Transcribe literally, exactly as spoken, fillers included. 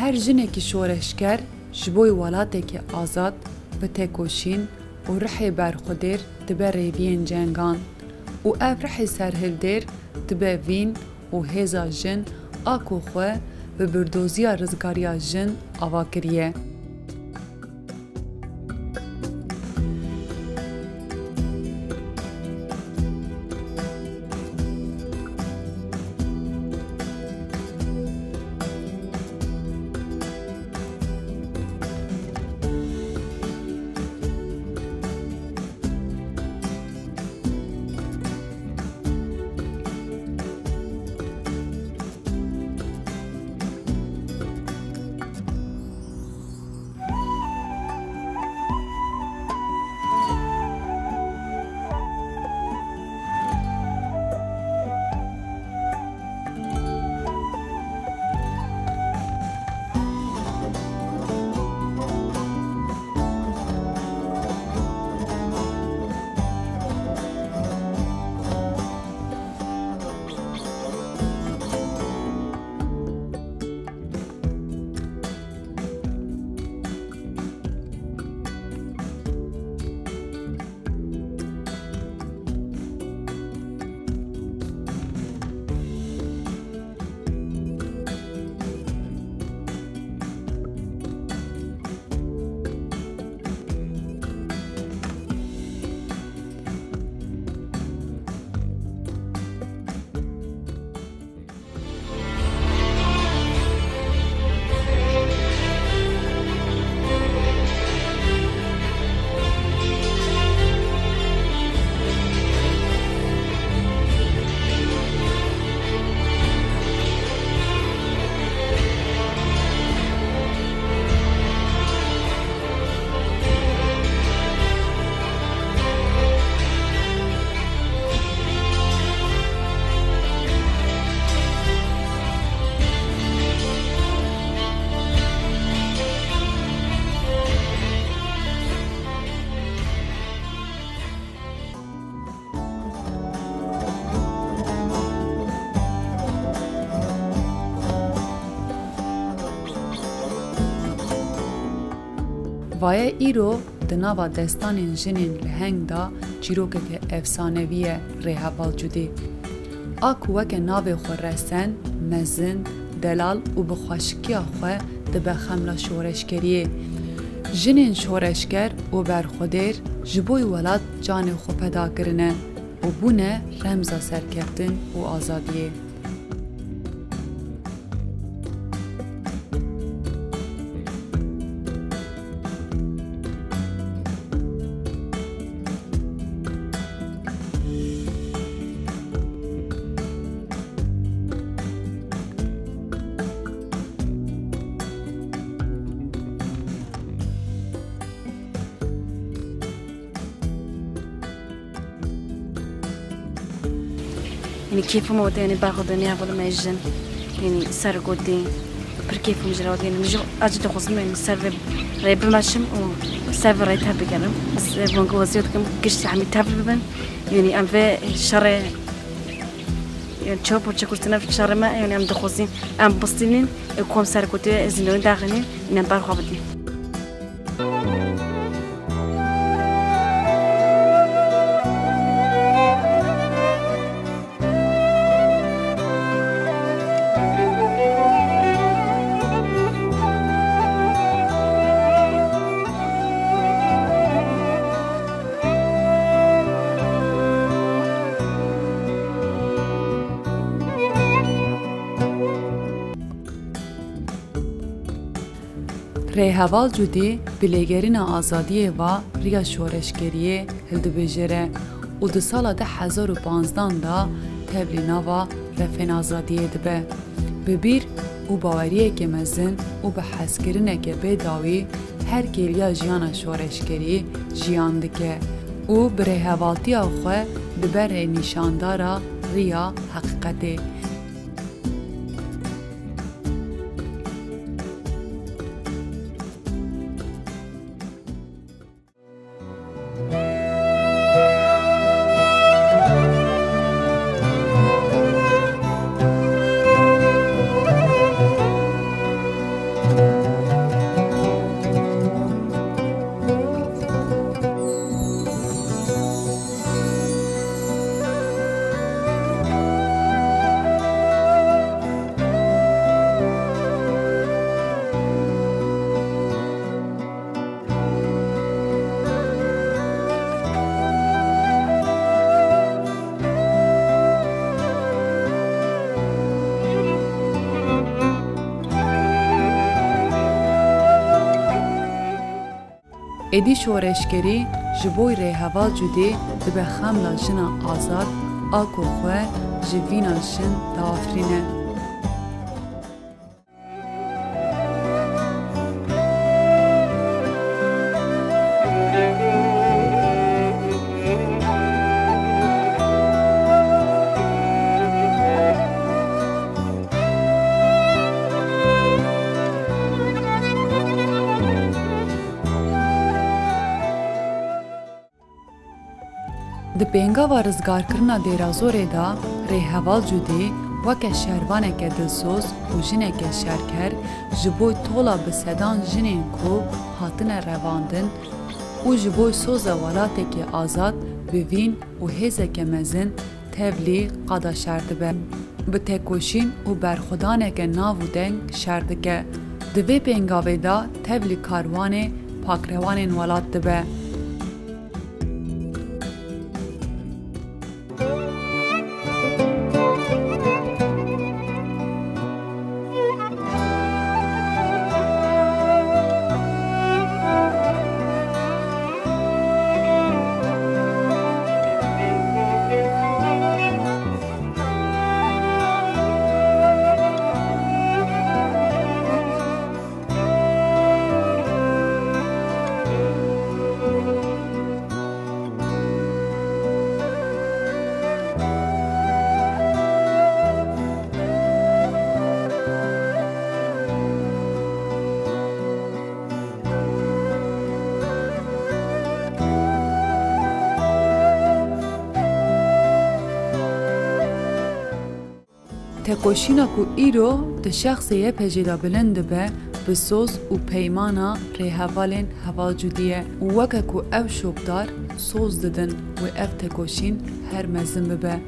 Her jinekî şoreşger ji bo welateke azad bi tekoşîn û rihê berxwedêr dibe rêviyên cengan û ev rihê serhildêr dibe vîn û hêza jin a ku xwe bi birdoziya rizgariya jin ava kiriye. Vaye îro di nava destanên jinên leheng de çîrokeke efsanevî ye rêheval Cudî. A ku weke navê xwe resen, mezin, delal û bi xweşikiya xwe dibe xemla şoreşgeriyê. Jinên şoreşger û berxwedêr ji bo welat canê xwe feda kirine û bûne remza serkeftin û azadiyê. Yanî kêfa me wate, yanî berxwedaniya hevalê me jin. Yanî ser gotî pir kêfa min ji re wate. Yanî ji acî dixwazim, yanî ser vê rê bimeşim û ser vê rê tev bigerim. Ez vengê wezî dikim, giştî hemî tev bibin. Yanî em vê şerê, yanî çew parçe kuştine şerê me, yanî em dixwazin em bistînin, ê ku em ser gotî zîndewî daxînin, yanî em berxwe bidin. Rêheval Cudî bi lêgerîna azadiyê ve riya şoreşgeriyê hildibijêre û di sala du hezar û panzdan de tevlî nava refên azadiyê dibe. Bi bîr û baweriyeke mezin û bi hezkirineke bê dawî her kêliya jiyana şoreşgerî jiyan dike û bi rêhevaltiya xwe dibe rênîşandara riya heqîqetê. Êdî şoreşgerî ji bo rêheval Cudî dibe xemla jina azad a ku xwe ji vîna jin diafirîne. Di pêngava rizgarkirina Dêrazorê de rêheval Cudî weke şervaneke dilsoz û jineke şerker ji bo tola bi sedan jinên ku hatine revandin û ji bo soza welatekî azad bi vîn û hêzeke mezin tevlî qada şer dibe. Bi tekoşîn û berxwedaneke nav û deng şer dike. Di vê pêngavê de tevlî karwanê pakrewanên welat dibe. Tekoşîna ku îro di şexsê Y P G'ê de bilind dibe, bi soz û peymana rêhevalên Heval Cudî ye û weke ku ev şopdar soz didin wê ev tekoşîn her mezin bibe.